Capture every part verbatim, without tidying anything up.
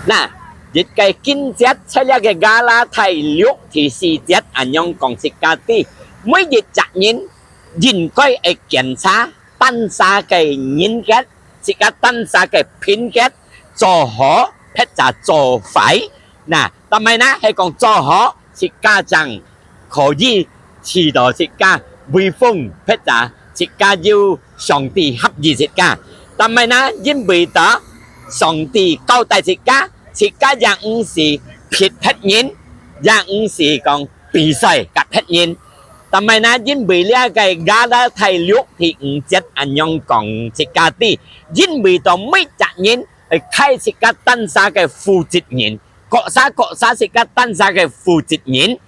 那，一个經節在這个加拉太六第四節恁樣講自家知，每一隻人應該愛檢查單儕个人格，自家單儕个品格，做好或者做壞。那，但係呢，係講做好，自家正可以知到自家威風，或者自家有上帝合意自家。但係呢，因為到上帝交代自家，自家也毋係逼迫人，也毋係講比賽甲迫人。但係呢，因為這个加拉太六第五節恁樣講自家知，因為到每隻人愛開自家單儕个負責任，各儕各儕自家單儕个負責任。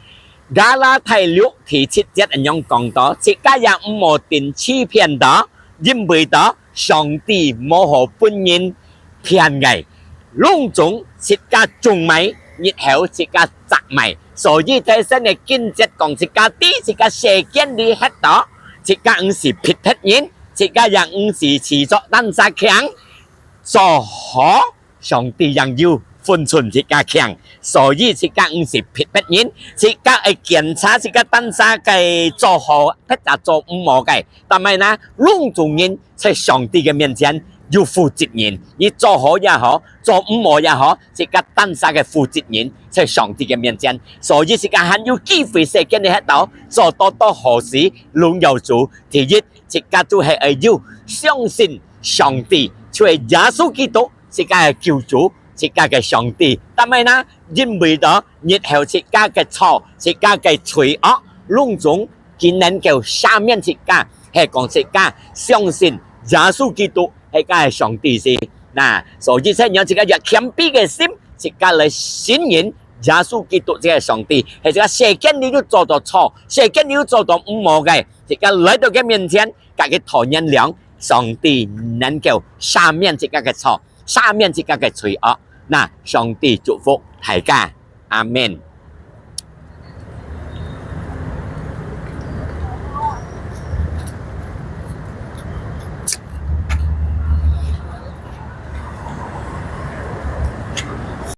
加拉太六第七節恁樣講到，自家也毋好定欺騙到，因為到上帝無好分人騙个，攏總自家種麼，日後自家摘麼。所以大聲个經節講自家知，自家世間裡歇到，自家毋係逼迫人，自家也毋係自作單儕強，做好上帝也有分寸自家強，所以自家毋係逼迫人，自家愛檢查自家單儕个做好，或者做毋好个。但係呢，攏總人在上帝个面前有負責任，你做好也好，做毋好也好，自家單儕个負責任在上帝个面前。所以自家還有機會世間裡歇到，做到到好事，榮耀主。第一，自家就係愛有相信上帝，就係耶穌基督，自家个救主，自家个上帝。但係呢，因為到日後自家个錯，自家个罪惡，攏總佢能夠赦免自家，係講自家相信耶穌基督係个上帝是。那，所以這樣自家有謙卑个心，自家來承認耶穌基督這个上帝，係自家世間裡有做到錯，世間裡有做到毋好个，自家來到佢面前，甲佢討原諒，上帝能夠赦免自家个錯，赦免自家个罪惡。那，上帝祝福大家，阿們。